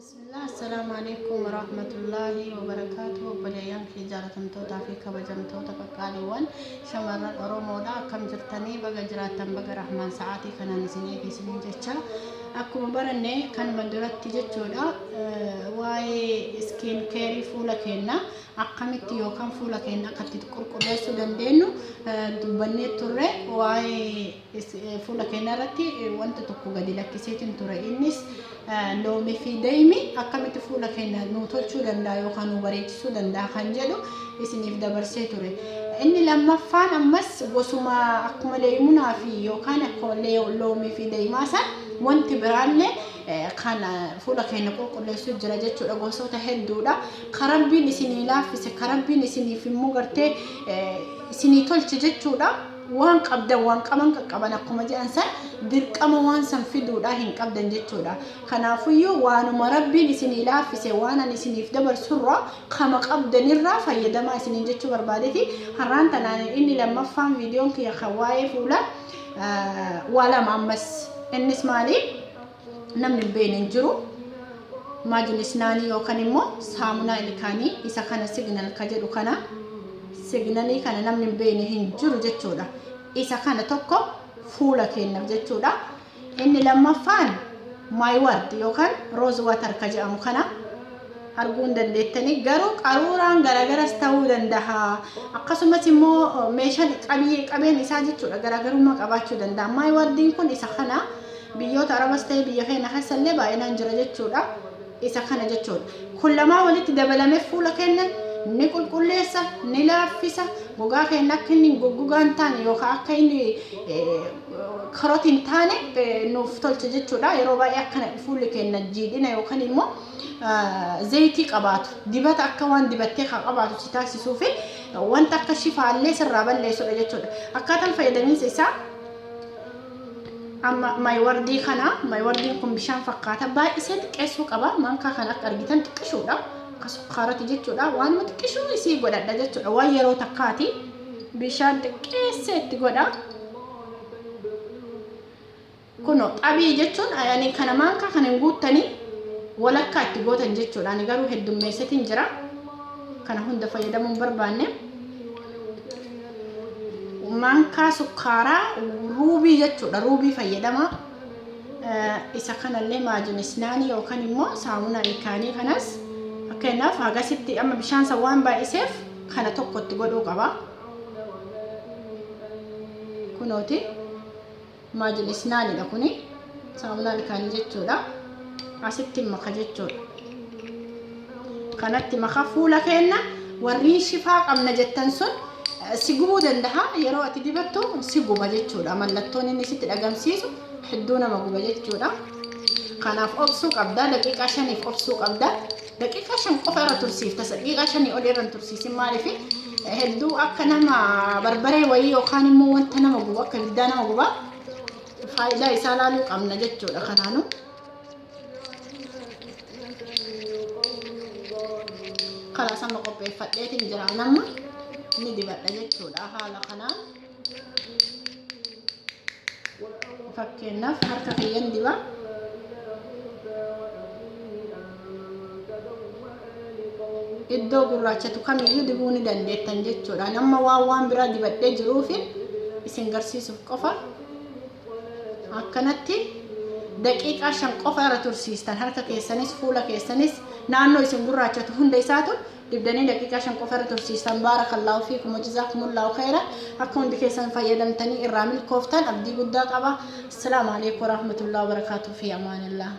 Bismillah Assalaamu Aleykum Warahmatullaahi Wabarakaatuh Obboleeyyan kiyya jaalatamtootaa fi kabajamtoota qaqqaaliiwwan shamarran Oromoodha akkam jirtanii baga jiraattan baga Rahmaan sa'aatii kanaan isin eege isiniin jecha akkuma baranne kanuma duratti jechuudha waa'ee iskiin keerii fuula keenna akkamitti yookaan fuula keenya akka itti qulqulleessuu dandeenyu dubbannee turre. Waa'ee fuula keenya irratti wanta tokko gadi lakkiseetiin ture. Innis loomii fi daymi akkamitti fuula keenya nuu tolchuu danda'a yookaan nu bareechisuu danda'a kan jedhu isiniif dabarsee ture. Inni lammaffaan ammas gosuma akkuma leemunaa fi yookaan akkuma loomii fi daymaa san wanti biraallee kan fuula keenya qulqulleessu jira jechuudha. Gosoota hedduudha. Ka Rabbiin isinii laaffise, ka Rabbiin isiniif immoo gartee isinii tolche jechuudha. Waan qabdan waan qaban qaqqaban akkuma jedhan san dirqama waan san fiduudha hin qabdan jechuudha. Kanaafuyyuu waanuma Rabbiin isinii laaffise waan ani isiniif dabarsurraa kama qabdanirraa fayyadamaa isiniin jechuu barbaadeti. Har'aan tanaan inni lammaffaan viidiyoon kiyya kan waa'ee fuula waa lama ammas. Innis maali? Namni hin beekne hin jiru. Maajunis naanii yookaan immoo saamunaa ilkaanii isa kana signal ka jedhu kana, signalii kana namni hin beekne hin jiru jechuudha. Isa kana tokko fuula keenyaaf jechuudha. Inni lammaffaan my word yookaan rose water ka jedhamu kana arguu hin dandeettanii, garuu qaruuraan garagaras ta'uu danda'a. Akkasumas immoo meeshaan qabiyyee qabeen isaa jechuudha garaagarummaa qabaachuu danda'a. My wordiin kun isa kana biyyoota Arabas ta'e biyya keenya keessa illee baay'inaan jira jechuudha. Isa kana jechuudha. Kun lamaa walitti dabalamee fuula keenya ni qulqulleessa, ni laaffisa, gogaa keenya akka inni goggogaa hin taane yookaan akka inni karot hin taane nuuf tolcha jechuudha. Yeroo baay'ee akkana fuulli keenya jiidhina yookaan immoo zayitii qabaatu, dibata akka waan dibattee kan qabaatu si taasisuu fi wanta akka shifaallee sirraa balleessudha jechuudha. Akkaataan fayyadamiinsa isaa amma maaywardiin kana, maaywardiin kun bishaan fakkaata, baay'isee xiqqeessuu qaba. Maankaa kana akka argitan xiqqishuudha, akka sukkaarati jechuudha. Waanuma xiqqishuu isii godhadha jechuudha. Waan yeroo takkaati bishaan xiqqeessee itti godha. Kuno xabii jechuun ani kana maankaa kana hin guuttanii, walakkaa itti gootan jechuudha. Ani garuu heddummeessetiin jira, kana hunda fayyadamuu hin barbaanne. Maankaa sukkaaraa ruubii jechuudha, ruubii fayyadama. Isa kanallee maajunisnaanii yookaan immoo saamunaa ilkaanii kanas fakkeenyaaf hagasitti amma bishaan san waan baay'iseef kana tokkotti godhuu qaba. Kunooti maajunisnaanidha, kuni saamunaa ilkaanii jechuudha. Asitti maka jechuudha. Kanatti maka fuula keenya. Warri shifaa qabna jettan sun si gubuu danda'a. Yeroo ati dibattu si guba jechuudha. Mallattoon inni sitti dhagamsiisu hedduu nama guba jechuudha. Kanaaf obsuu qabda, daqiiqaa 5f obsuu qabda. Daqiiqaa 5 qofa irra tursiifta, daqiiqaa 5 ol irra hin tursiisin. Maaliif? Hedduu akka nama barbaree wayii yookaan immoo wanta nama gubu, akka ibiddaa nama guba. Faayidaa isaa laaluu qabna jechuudha. Kanaanuu kalaas amma qopheeffadheetiin jira, nama ni dibadha jechuudha. Haala kanaan fakkeenyaaf harka kiyyan diba. Iddoo gurraachatu kamiyyuu dibuu ni dandeettan jechuudha. Nama waan biraa dibadhee jiruufi isin garsiisuuf qofa. Akkanatti daqiiqaa 5 qofa irra tursiistan. Harka keessanis fuula keessanis naannoo isin gurraachatu hunda isaatu dibdanii daqiiqaa 5 qofa irra tursiistan. Baarakallaahu fiikum wajazaakumullahu khayra. Akka hundi keessan fayyadamtanii irraa milkooftan abdii guddaa qaba. Assalaamu alaikum warahmatullahi wabarakaatuh, fi amaanillah.